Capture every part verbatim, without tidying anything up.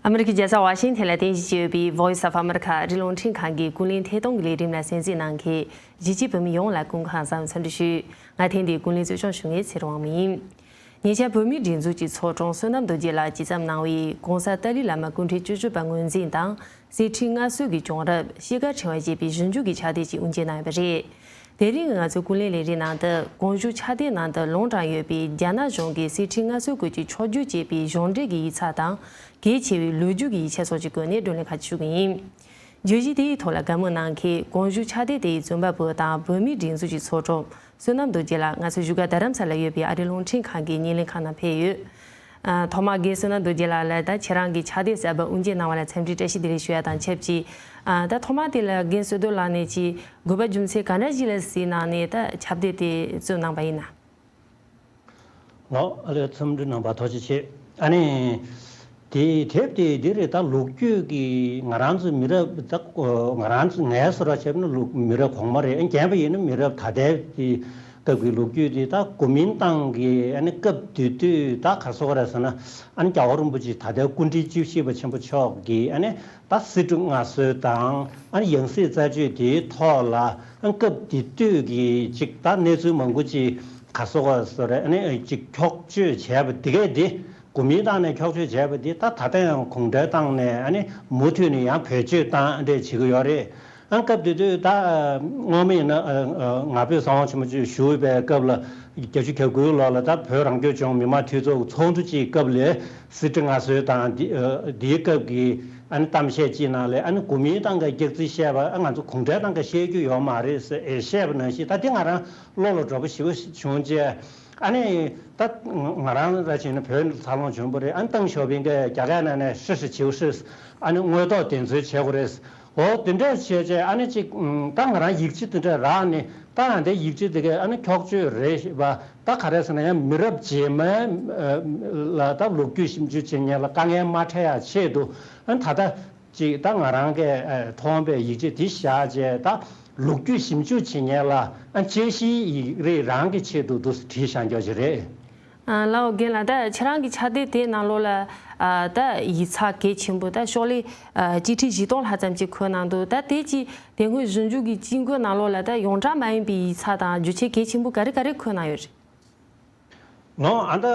ཨ་མི་རི་ཀའི་རྒྱལ་ས་ཝ་ཤིང་ཐན་ལ་རྟེན་གཞི་བྱས་ཡོད་པའི་Voice of America ཨ་རིའི་རླུང་འཕྲིན་ཁང་གི་ཀུན་གླེང་ཐད་གཏོང་གི་ལས་རིམ་ལ་གསན་གཟིགས་གནང་མཁན་གཞིས་བྱེས་བོད་མི་ཡོངས་ལ་སྐུ་ཁམས་བཟང་འཚམས་འདྲི་ཞུ། ང་ཐེངས་འདིའི་ཀུན་གླེང་གཙོ་སྐྱོང་ཞུ་མཁན་ཚེ་རིང་དབང་མོ་ཡིན། ཉེ་ཆར་བོད་མིའི་སྒྲིག་འཛུགས་ཀྱི་ཚོགས་དྲུང་བསོད་ནམས་རྡོ་རྗེ་ལགས་ཇི་ཙམ་གནང་བའི་༧གོང་ས་ཏཱ་ལའི་བླ་མ་སྐུ་ཕྲེང་བཅུ་བཞི་པ་ངོས་འཛིན་དང་གསེར་ཁྲི་མངའ་གསོལ་གྱི་བྱུང་རབས་ཤེལ་དཀར་ཕྲེང་བ་ཅེས་པའི་ཞིབ་འཇུག་གི་ཕྱག་དེབ་ཅིག་དབུ་འབྱེད་གནང་ཡོད་པ་རེད། དེ་རིང་ང་ཚོའི་ཀུན་གླེང་ལས་རིམ་ནང་དུ་གོང་ཞུས་ཕྱག་དེབ་ནང་དུ་ལུང་དྲངས་ཡོད་པའི་རྒྱ་ནག་གཞུང་གིས་གསེར་ཁྲི་མངའ་གསོལ་སྐོར་གྱི་ཕྱོགས་བསྒྱུར་བྱས་པའི་གཞུང་འབྲེལ་གྱི་ཡིག་ཚགས་དང་གལ་ཆེ་བའི་ལོ་རྒྱུས་ཀྱི་ཡིག་ཆ་སོགས་ཀྱི་སྒོ་ནས་བགྲོ་གླེང་ཁ་ཕྱེ་ཞུ་གི་ཡིན། བརྗོད་གཞི་དེའི་ཐོག་ལ་བཀའ་མོལ་གནང་མཁན་གོང་ཞུས་ཕྱག་དེབ་དེའི་རྩོམ་པ་པོ་དང་བོད་མིའི་སྒྲིག་འཛུགས་ཀྱི་ཚོགས་དྲུང་བསོད་ནམས་རྡོ་རྗེ་ལགས་ང་ཚོའི་བཞུགས་སྒར་རྡ་རམ་ས་ལ་ཡོད་པའི་ཨ་རིའི་རླུང་འཕྲིན་ཁང་གི་བརྙན་ལེན་ཁང་ནང་ཕེབས་ཡོད། ཨ། ཐོག་མར་རྒན་བསོད་ནམས་རྡོ་རྗེ་ལགས་ལ་ད་ཁྱེད་རང་གི་ཕྱག་དེབ་གསར་པ་དབུ་འབྱེད་གནང་བ་ལ་འཚམས་འདྲི་བཀྲ་ཤིས་བདེ་ལེགས་ཞུ་ཡ་དང་ཆབས་ཅིག་ཨ། ད་ཐོག་མར་དེ་ལ་རྒན་བསོད་རྡོར་ལགས་ནས་ཅིག་དགོས་པ་རྒྱུ་མཚན་ག་འདྲ་ཞིག་ལ་གཟིགས་གནང་ནས་ད་ཕྱག་དེབ་དེ་བཙུགས་གནང་པ་ཡིན་ན། ལགས། ཨ་ལས། འཚམས་འདྲི་གནང་བ་ཐུགས་རྗེ་ཆེ། ཨ་ནི། དེའི་དེབ་དེ་འདི་རེད། ད་ལོ་རྒྱུས་ཀྱི་ང་རང་ཚོའི་མི་རབས་ད་ང་རང་ཚོ་ངའི་བཟོ་འདྲ་བྱས་ན་ལོ་མི་རབས་གོང་མ་རེད། རྒན་པ་ཡིན་ན་མི་རབས་ད་ལྟའི་དེ་སྐབས་ཀྱི་ལོ་རྒྱུས་དེ་ད་གོ་མིན་ཏང་གི་ཨ་ནི་སྐབས་དེ་དུས་ད་ག་རེ་ཟེར་དགོས་རེད་ཟེར་ན། ཨ་ནི་རྒྱལ་བ་རིན་པོ་ཆེ་ད་ལྟའི་སྐུ་ཕྲེང་བཅུ་བཞི་པ་ཆེན་པོ་མཆོག་གིས་ཨ་ནི་ད་གསེར་ཁྲི་མངའ་གསོལ་དང་ཨ་ནི་ཡང་སྲིད་རྩད་གཅོད་དེའི་ཐོག་ལ་ཨ་ནི་སྐབས་དེ་དུས་ཀྱི་ཅིག་ད་གནས་ཚུལ་མང་པོ་ཅིག་ག་རེ་ཟེར་དགོས་རེད་ཟེར་ཨ་ནི་ཅིག་འཁྱོག་བརྗོད་བྱས་པ་དེ་གས་དེ། གོ་མིན་ཏང་ནས་འཁྱོག་བརྗོད་བྱས་པ་འདི་ད་ད་ལྟ་ཡང་གུང་ཁྲན་ཏང་ནས་ཨ་ནི་མུ་མཐུད་ནས་ཡང་བེད་སྤྱོད་བཏང་འདྲ་བྱེད་ཀྱི་ཡོད་རེད། ཨ་སྐབས་དེ་དུས་ད་སྔོན་མ་ཡིན་ན་ང་ཕོད་གསང་བ་ཆེན་པོ་ཆེ་བཞུགས་པའི་སྐབས་ལ་བརྒྱད་ཅུ་གྱ་དགུའི་ལོ་ལ་ད་བོད་རང་སྐྱོང་ལྗོངས་མི་དམངས་འཐུས་ཚོགས་ཀྱི་ཚོགས་འདུ་གཅིག་སྐབས་ལ་གསེར་ཁྲི་མངའ་གསོལ་དང་འདི་འདིའི་སྐབས་ཀྱི་ཨ་ནི་གཏམ་བཤད་གཅིག་ནང་ལ་ཨ་ནི་གོ་མིན་ཏང་གི་སྐྱག་རྫུན་བཤད་པ་ཨ་ང་ཚོ་གུང་ཁྲན་ཏང་གི་བཤད་རྒྱུ་ཡོད་མ་རེད་ཟེར་བཤད་པ་ནང་བཞིན་ད་འདི་ང་རང་བློ་ལ་འགྲོ་པོ་ཞེ་པོ་བྱུང་རྗེས། ཨ་ནི་ད་ང་རང་ར་བྱས་ན་བོད་འཚར་ལོངས་བྱུང་བ་རེད། ཨ་ནི་ཏང་ཞའོ་ཕིང་གིས་རྒྱ་སྐད་ནང་ནས་ཧྲི་ཧྲི་བྱེའུ་ཧྲི། ཨ་ནི་དངོས་ཐོག་བདེན་འཚོལ་བྱེད་དགོས་རེད། འོ་དེ་འདྲ་བྱས་རྗེས་ཨ་ནི་ཅིག་ད་ང་རང་ཡིག་ཆ་དེ་འདྲ་རག་ནས་ད་ཡང་དེ་ཡིག་ཆ་དེ་གས་ཨ་ནི་འཁྱོག་བརྗོད་རེད་ཞེས་པ་ད་ག་རེ་ཟེར་ན་ཡང་མི་རབས་རྗེས་མའི་ལ་ད་ལོ་རྒྱུས་ཞིབ་འཇུག་བྱེད་མཁན་ལ་དཀའ་ངལ་མ་འཕྲད་ཡ་ཆེད་དུ་ཨ་ནི་ད་ལྟ། ཅིག་ད་ང་རང་གིས་ཨ་མཐོང་བའི་ཡིག་ཆ་དེ་བཞག་རྗེས་ད་ལོ་རྒྱུས་ཞིབ་འཇུག་བྱེད་མཁན་ལ་ཨ་དཔྱད་གཞིའི་ཡིག་རིགས་རང་གི་ཆེད་དུ་འདུག་སེ་བྲིས་བཞག་རྒྱུ་ཞིག་རེད། ཨ་ལགས་འོ་རྒན་ལགས། ད་ཁྱེད་རང་གི་ཕྱག་དེབ་དེའི་ནང་ལོགས་ལ་ཨ་ད་ཡིག་ཚགས་གལ་ཆེན་པོ་ད་ཤོག་ལྷེ་ཨ་གཅིག་ཁྲི་བཞི་སྟོང་ལྷག་ཙམ་ཅིག་འཁོད་གནང་འདུག་ད་དེ་ཅིག་དེ་སྔོན་ཞིབ་འཇུག་གི་དཔྱད་འགོད་ནང་ལོགས་ལ་ད་ཡོངས་གྲགས་མ་ཡིན་པའི་ཡིག་ཚགས་དང་རྒྱུ་ཆ་གལ་ཆེན་པོ་ག་རེ་ག་རེ་འཁོད་གནང་ཡོད་རེད། ལགས། ཨ་ད་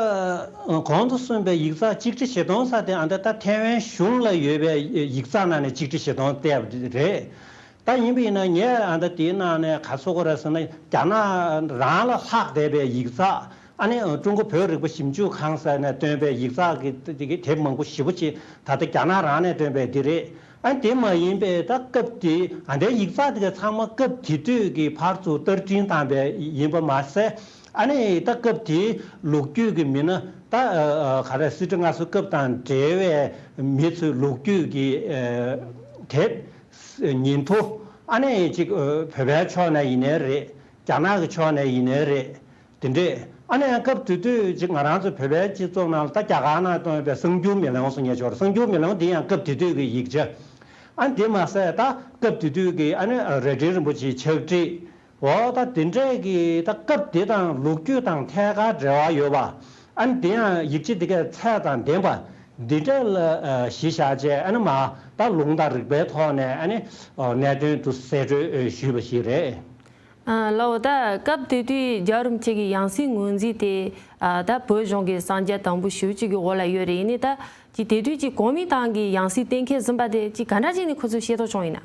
གོང་དུ་གསུངས་པའི་ཡིག་ཚགས་གཅིག་ཁྲི་བཞི་སྟོང་ཟེར་དེ་ཨ་ད་ད་ཐའེ་ཝན་གཞུང་ལ་ཡོད་པའི་ཡིག་ཚགས་ནང་ནས་གཅིག་ཁྲི་བཞི་སྟོང་བལྟས་པ་རེད། ད་ཡིན་པ་ཡིན་ན་ངས་ཨ་ད་དེའི་ནང་ནས་ག་རེ་ཟེར་དགོས་རེད་ཟེར་ན་རྒྱ་ནག་རང་ལ་ལྷག་བསྡད་པའི་ཡིག་ཚགས་ཨ་ནི་ཀྲུང་གོ་བོད་རིག་པ་ཞིབ་འཇུག་ཁང་ཟེར་ནས་བཏོན་པའི་ཡིག་ཚགས་ཀྱི་དེ་གི་དེབ་མང་པོ་ཞེ་པོ་ཅིག་ད་ལྟ་རྒྱ་ནག་རང་ནས་བཏོན་པའི་འདི་རེད། ཨ་དེ་མ་ཡིན་པའི་ད་སྐབས་དེ་ཨ་འདྲའི་ཡིག་ཚགས་དེ་ག་ཚང་མ་སྐབས་དེ་དུས་ཀྱི་ཕར་ཚུར་བསྟར་འཕྲིན་བཏང་པའི་ཡིན་པ་མ་ཟད། ཨ་ནི་ད་སྐབས་དེའི་ལོ་རྒྱུས་ཀྱི་མི་སྣ་ད་ག་རེ་གསེར་ཁྲི་མངའ་གསོལ་སྐབས་དང་འབྲེལ་བའི་མི་ཚོའི་ལོ་རྒྱུས་ཀྱི་དེབ་ཉིན་ཐོ། ཨ་ནི་ཅིག་བོད་པའི་ཕྱོགས་ནས་ཡིན་ནའི་རེད། རྒྱ་ནག་གི་ཕྱོགས་ནས་ཡིན་ནའི་རེད། དེ་འདྲས། ཨ་ནི་ཡང་སྐབས་དེ་དུས་ཅིག་ང་རང་ཚོ་བོད་པའི་སྤྱི་ཚོགས་ནང་ལ་ད་རྒྱ་གར་ནང་བཏོན་པའི་གསར་འགྱུར་མེ་ལོང་ཟེར་མཁན་ཅིག་ཡོད་རེད། གསར་འགྱུར་མེ་ལོང་དེ་ཡང་སྐབས་དེ་དུས་ཀྱི་ཡིག་ཆ། ཨ་དེ་མ་ཟད་ད་སྐབས་དེ་དུས་ཀྱི་ཨ་ནི་རྭ་སྒྲེང་རིན་པོ་ཆེའི་ཕྱག་བྲིས། འོ་ད་དེ་འདྲས་ཀྱི་ད་སྐབས་དེ་དང་ལོ་རྒྱུས་དང་ཐད་ཀར་འབྲེལ་བ་ཡོད་པ། ཨ་ནི་དེ་ཡང་ཡིག་ཆ་དེ་གའི་ཚད་དང་ལྡན་པ་འདི་འདྲས་ལ་གཞི་བཞག་བྱས་ཨ་ནི་མ་ད་ལུང་དང་རིགས་པའི་ཐོག་ནས་ཨ་ནི་གནད་དོན་དུ་གསེད་བཀྲོལ་ཞུས་པ་ཞིག་རེད། ཨ་ལགས་འོ། ད་སྐབས་དེ་དུས་རྒྱལ་བ་རིན་པོ་ཆེ་གི་ཡང་སྲིད་ངོས་འཛིན་དེ་ཨ་ད་བོད་གཞུང་གི་གསང་རྒྱ་དམ་པོ་ཞེ་པོ་ཅིག་གི་འོག་ལ་ཡོད་རེད། ཡིན་ནའི་ད་ཅིག་དེ་དུས་ཀྱི་གོ་མིན་ཏང་གི་ཡང་སྲིད་གཏན་འཁེལ་ཟིན་པ་དེ་ཅིག་ག་འདྲ་ཅིག་ནས་ཁོ་ཚོས་ཤེས་རྟོགས་བྱུང་ཡིན་ན།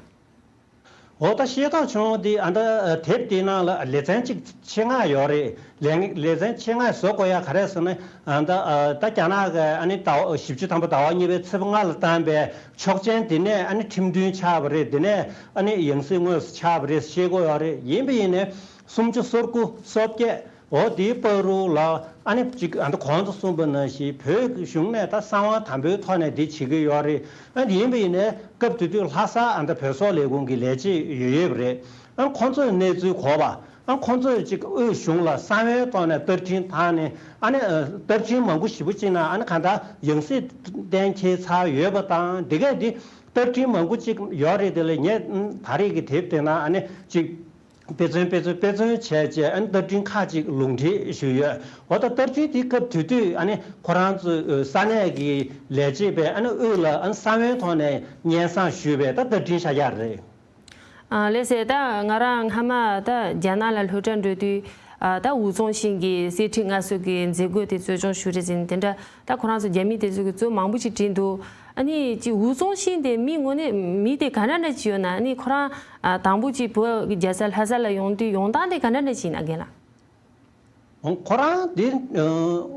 འོ་ད་ཤེས་རྟོགས་བྱུང་དེ་ཨ་ད་དེབ་དེའི་ནང་ལ་ལེ་ཚན་གཅིག་ཆེད་མངགས་ཡོད་རེད། ལེ་ལེ་ཚན་ཆེད་མངགས་བཟོ་དགོས་ཡ་ག་རེ་ཟེར་ན་ཨ་ད་ཨ་ད་རྒྱ་ནག་གི་ཨ་ནི་ཟླ་བ་བཞི་བཅུ་ཐམ་པ་ཟླ་བ་གཉིས་པའི་ཚེས་པ་ལྔ་ལ་བཏང་པའི་ཆོག་མཆན་དེ་ནས་ཨ་ནི་ཁྲིམས་མཐུན་ཆགས་པ་རེད། དེ་ནས་ཨ་ནི་ཡང་སྲིད་དངོས་སུ་ཆགས་པ་རེད་ཤེས་དགོས་ཡོད་རེད། ཡིན་པ་ཡིན་ནའི་སུམ་ཅུ་སོ་དགུ་སོ་བརྒྱད། འོ་དེའི་བར་དུ་ལ་ཨ་ནི་ཅིག་ཨ་ནི་གོང་དུ་གསུངས་པ་ནང་བཞིན་བོད་ཀྱི་གཞུང་ནས་ད་གསང་བ་དམ་པོའི་ཐོག་ནས་འདི་བྱེད་ཀྱི་ཡོད་རེད། ཨ་ནི་ཡིན་པ་ཡིན་ནའི་སྐབས་དེ་དུས་ལྷ་ས་ཨ་ནི་བོད་སོག་ལས་ཁུངས་ཀྱི་ལས་བྱེད་ཡོད་ཡོད་པ་རེད། ཨ་ནི་ཁོང་ཚོས་གནས་ཚུལ་གོ་བ། ཨ་ཁོང་ཚོས་ཅིག་དབུས་གཞུང་ལ་གསང་བའི་ཐོག་ནས་བསྟར་འཕྲིན་བཏང་ནས་ཨ་ནི་ཨ་བསྟར་འཕྲིན་མང་པོ་ཞེ་པོ་ཅིག་ནང་ཨ་ནི་གང་ལྟར་ཡང་སྲིད་གཏན་འཁེལ་ཚར་ཡོད་པ་དང་དེ་གས་འདི་བསྟར་འཕྲིན་མང་པོ་ཅིག་ཡོད་རེད། དེ་ལས་ངས་ད་རེས་ཀྱི་དེབ་དེ་ནང་ཨ་ནི་ཅིག་ དཔེ་མཚོན་དཔེ་མཚོན་དཔེ་མཚོན་བྱས་རྗེས་ཨ་ནི་བསྟར་སྐྲུན་ཁག་ཅིག་ལུང་འདྲེན་ཞུས་ཡོད། འོ་ད་བསྟར་སྐྲུན་དེ་སྐབས་དེ་དུས་ཨ་ནི་ཁོ་རང་ཚོ་ས་གནས་ཀྱི་ལས་བྱེད་པས་ཨ་ནི་དབུས་ལ་ཨ་ནི་ས་བོན་ཐོག་ནས་སྙན་སེང་ཞུས་པས་ད་བསྟར་སྐྲུན་བྱ་ཡག་རེད། ཨ་ལགས་སེ། ད་ང་རང་སྔ་མ་ད་རྒྱ་ནག་ལ་སློབ་གྲྭ་འགྲོ་དུས་ཨ་ད་ཝུའུ་ཙུང་ཤིན་གྱི་གསེར་ཁྲི་མངའ་གསོལ་གྱི་མཛད་སྒོ་དེ་གཙོ་སྐྱོང་ཞུ་རེས་ཟིན་དེ་འདྲ། ད་ཁོ་རང་ཚོ་རྒྱ་མི་དེ་ཚོ་གི་གཙོ་མང་པོ་ཅིག་བྲིས་འདུག་ཨ་ནི་ཅིག་ཝུའུ་ཙུང་ཤིན་དེ་མི་ངོ་ནས་མི་དེ་ག་འདྲ་འདྲ་ཅིག་ཡོད་ན། ཨ་ནི་ཁོ་རང་ཨ་དང་པོ་ཅིག་བོད་ཀྱི་རྒྱལ་ས་ལྷ་ས་ལ་ཡོང་དུས་ཡོང་སྟངས་དེ་ག་འདྲ་འདྲ་ཅིག་ཡིན་ན་རྒན་ལགས། ཁོ་རང་དེ་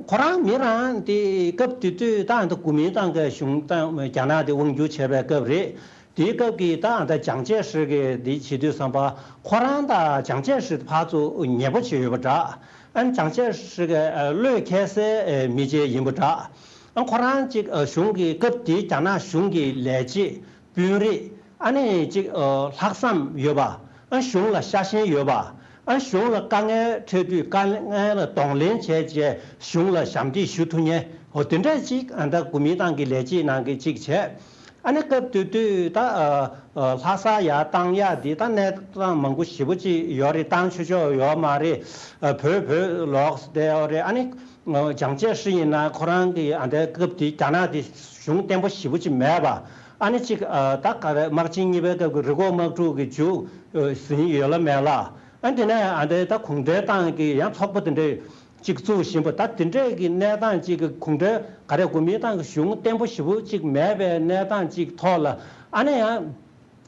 ཁོ་རང་མི་རང་དེ་སྐབས་དེ་དུས་ད་ད་གོ་མིན་ཏང་གི་གཞུང་ད་རྒྱ་ནག་དེ་དབང་བསྒྱུར་བྱས་པའི་སྐབས་རེད། དེའི་སྐབས་ཀྱི་ད་ད་ཅང་ཅེ་ཧྲི་གི་དེ་བྱེད་དུས་ཙམ་པ་ཁོ་རང་དང་ཅང་ཅེ་ཧྲི་ཕར་ཚུར་ཉེ་པོ་བྱས་ཡོད་པ་འདྲ། ཨ་ནི་ཅང་ཅེ་ཧྲི་གི་བློས་འཁེལ་སའི་མི་ཅིག་ཡིན་པ་འདྲ། ཨ་ཁོ་རང་ཅིག་གཞུང་གི་སྐབས་དེའི་རྒྱ་ནག་གཞུང་གི་ལས་བྱེད་དཔོན་རིགས་ཨ་ནི་ཅིག་ལྷག་བསམ་ཡོད་པ། ཨ་གཞུང་ལ་ཤ་ཞེན་ཡོད་པ། ཨ་གཞུང་ལ་དཀའ་ངལ་འཕྲད་དུས་དཀའ་ངལ་ལ་གདོང་ལེན་བྱས་རྗེས་གཞུང་ལ་ཞབས་འདེགས་ཞུ་ཐུབ་མཁན་འོ་དེ་འདྲ་ཅིག་ཨ་ད་གོ་མིན་ཏང་གི་ལས་བྱེད་ནང་གི་ཅིག་བྱས། ཨ་ནི་སྐབས་དེ་དུས་ད་ལྷ་ས་ཡར་བཏང་ཡག་འདི་ད་གནས་སྟངས་མང་པོ་ཞེ་པོ་ཅིག་ཡོད་རེད། བཏང་ཆོག་ཆོག་ཡོད་མ་རེད། བོད་བོད་ལོགས་བསྡད་ཡོད་རེད། ཨ་ནི་ཅང་ཅེ་ཧྲི་ཡིན་ན་ཁོ་རང་གི་ཨ་ད་སྐབས་དེ་རྒྱ་ནག་དེ་གཞུང་བརྟན་པོ་ཞེ་པོ་ཅིག་མེད་པ། ཨ་ནི་ཅིག་ད་ག་རེ་དམག་ཆེན་གཉིས་པའི་སྐབས་ཀྱི་རི་འགོག་དམག་འཁྲུག་གི་མཇུག་ཟིན་ཡོད་ལ་མེད་ལ། ཨ་དེ་ནས་ཨ་འདྲའི་ད་གུང་ཁྲན་ཏང་གི་ཡང་ཚོགས་པ་དེ་འདྲས་ཅིག་བཙུགས་བཞིན་པ། ད་དེ་འདྲས་ཀྱི་གནས་སྟངས་ཅིག་གི་གུང་ཁྲན་ག་རེ་གོ་མིན་ཏང་གི་གཞུང་བརྟན་པོ་ཞེ་པོ་ཅིག་མེད་པའི་གནས་སྟངས་ཅིག་ཐོག་ལ་ཨ་ནི་ཡང་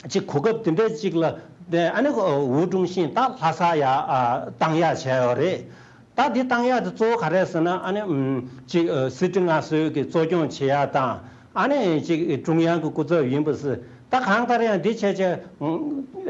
ཅིག་གོ་སྐབས་དེ་འདྲས་ཅིག་ལ་ཨ་ནི་ཝུའུ་ཀྲུང་ཤིན་ད་ལྷ་ས་ཡར་བཏང་ཡག་བྱས་ཡོད་རེད། ད་འདི་བཏང་ཡག་དེ་གཙོ་བོ་ག་རེ་ཟེར་ན། ཨ་ནི་ཅིག་སྲིད་ཁྲི་མངའ་གསོལ་གྱི་གཙོ་སྐྱོང་བྱེད་ཡག་དང་། ཨ་ནི་ཅིག་ཀྲུང་དབྱང་གི་སྐུ་ཚབ་ཡིན་པ་ཟེར། ད་གང་ལྟར་ཡང་འདི་བྱས་བྱས་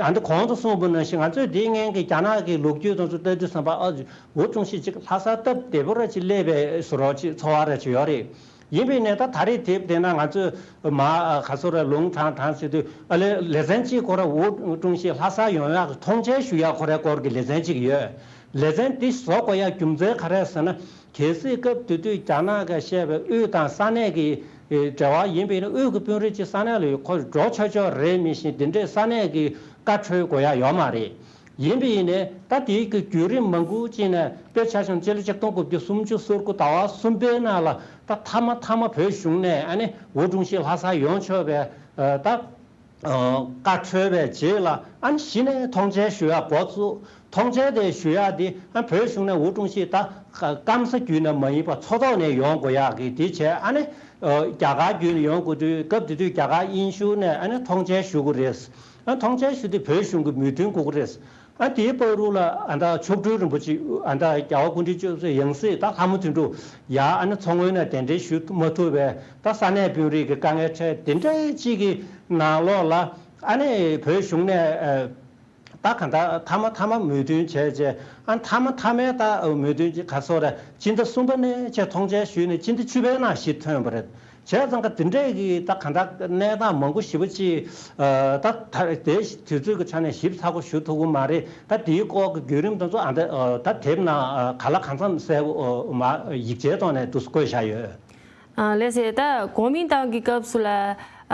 ཨ་འདི་གོང་དུ་གསུངས་པ་ནང་བཞིན་ང་ཚོས་འདི་སྔོན་གྱི་རྒྱ་ནག་གི་ལོ་རྒྱུས་དང་ཚོ་ལྟ་དུས་ཙམ་པ་ཨ་ཝུའུ་ཀྲུང་ཤིན་ཅིག་ལྷ་ས་སྟབས་བདེ་པོ་ར་ཅིག་སླེབས་པའི་བཟོ་འདྲ་ཅིག་ཚོར་བ་ར་ཅིག་ཡོད་རེད། ཡིན་པས་ནས་ད་ད་རེས་དེབ་དེ་ན་ང་ཚོས་མ་ག་སོ་ར་ལུང་དྲངས་དྲངས་བྱེད་དུས་ཨ་ལེ་ལེ་ཚན་གཅིག་ཁོ་ར་ཝུའུ་ཀྲུང་ཤིན་ལྷ་ས་ཡོང་ཡག་གི་མཐོང་མཆན་ཞུ་ཡག་ཁོ་རའི་སྐོར་གྱི་ལེ་ཚན་གཅིག་ཡོད། ལེ་ཚན་འདི་བཟོ་དགོས་ཡག་རྒྱུ་མཚན་ག་རེ་ཟེར་ན། གལ་སྲིད་སྐབས་དེ་དུས་རྒྱ་ནག་གིས་བཤད་པའི་དབུས་དང་ས་གནས་ཀྱི་འབྲེལ་བ་ཡིན་པས་ན། དབུས་ཀྱི་དཔོན་རིགས་ཅིག་ས་གནས་ལ་ཡོད་ཁོ་འགྲོ་ཆོག་ཆོག་རེད། མི་ཤེས་འདི་འདྲས་ས་གནས་ཀྱི་བཀའ་འཁྲོལ་དགོས་ཡག་ཡོད་མ་རེད། ཡིན་པ་ཡིན་ནའི་ད་དེའི་གི་བརྒྱུད་རིམ་མང་པོ་ཅིག་ནས་དཔེ་ཆ་བཞག་ན་སྤྱི་ལོ་ཆིག་སྟོང་དགུ་བརྒྱ་སུམ་ཅུ་སོ་དགུ་ཟླ་བ་གསུམ་པའི་ནང་ལ་ད་མཐའ་མ་མཐའ་མ་བོད་གཞུང་ནས་ཨ་ནི་ཝུའུ་ཀྲུང་ཤིན་ལྷ་ས་ཡོང་ཆོག་པའི་ད་བཀའ་འཁྲོལ་བའི་རྗེས་ལ་ཨ་ནི་གཞི་ནས་མཐོང་མཆན་ཞུ་ཡག་འགོ་བཙུགས། མཐོང་མཆན་དེ་ཞུ་ཡག་དེ་ཨ་བོད་གཞུང་ནས་ཝུའུ་ཀྲུང་ཤིན་ད་སྐམ་ས་བརྒྱུད་ནས་མ་ཡིན་པ་མཚོ་ཐོག་ནས་ཡོང་དགོས་ཡག་གི་དེ་བྱས། ཨ་ནི་རྒྱ་གར་བརྒྱུད་ནས་ཡོང་དགོས་དུས་སྐབས་དེ་དུས་རྒྱ་གར་དབྱིན་གཞུང་ནས་ཨ་ནི་མཐོང་མཆན་ཞུ་དགོས་རེད། ཨ་མཐོང་མཆན་ཞུ་དུས་བོད་གཞུང་གི་མོས་མཐུན་དགོས་ཀྱི་རེད། ཨ་དེའི་བར་དུ་ལ་ཨ་ད་མཆོག་སྤྲུལ་རིན་པོ་ཆེ་ཨ་ད་རྒྱལ་བ་སྐུ་ཕྲེང་བཅུ་གསུམ་ཡང་སྲིད་ད་ལྷ་མོ་དོན་གྲུབ་ཡར་ཨ་ནི་མཚོ་སྔོན་ནས་གདན་འདྲེན་ཞུ་མ་ཐུབ་པས་ད་ས་གནས་དཔོན་རིགས་ཀྱི་དཀའ་ངལ་འཕྲད། དེ་འདྲའི་གཅིག་གི་ནང་ལོགས་ལ་ཨ་ནི་བོད་གཞུང་ནས་ཨ་ད་ག་ད་མཐའ་མ་མཐའ་མ་མོས་མཐུན་བྱས་རྗེས་ཨ་མཐའ་མ་མཐའ་མའི་ད་མོས་མཐུན་གྱི་ག་སོ་ར་སྤྱི་ཟླ་གསུམ་པ་ནས་བྱས་མཐོང་མཆན་ཞུས་ནས་སྤྱི་ཟླ་བཅུ་པའི་ནང་གཞི་ཐོན་པ་རེད། བྱས་ཙང་ཀ་དེ་འདྲས་ཀྱི་ད་ག་འདྲ་གནས་སྟངས་མང་པོ་ཞེ་པོ་ཅིག་ཨ་ད་ད་དེ་དུས་ཚོད་ཀྱི་ཆ་ནས་ཞིབ་ཚགས་པོ་ཞུ་ཐུབ་ཀྱི་མ་རེད། ད་དེའི་སྐོར་གྱི་བརྒྱུད་རིམ་དེ་ཚོ་ཨ་ད་ཨ་ད་དེབ་ནང་ཨ་ག་ལ་གང་འཚམ་གསལ་པོ་ཨ་མ་ཡིག་ཆའི་ཐོག་ནས་འདུག་སེ་བཀོད་བཞག་ཡོད། ཨ་ལགས་སེ། ད་གོ་མིན་ཏང་གི་སྐབས་སུ་ལ་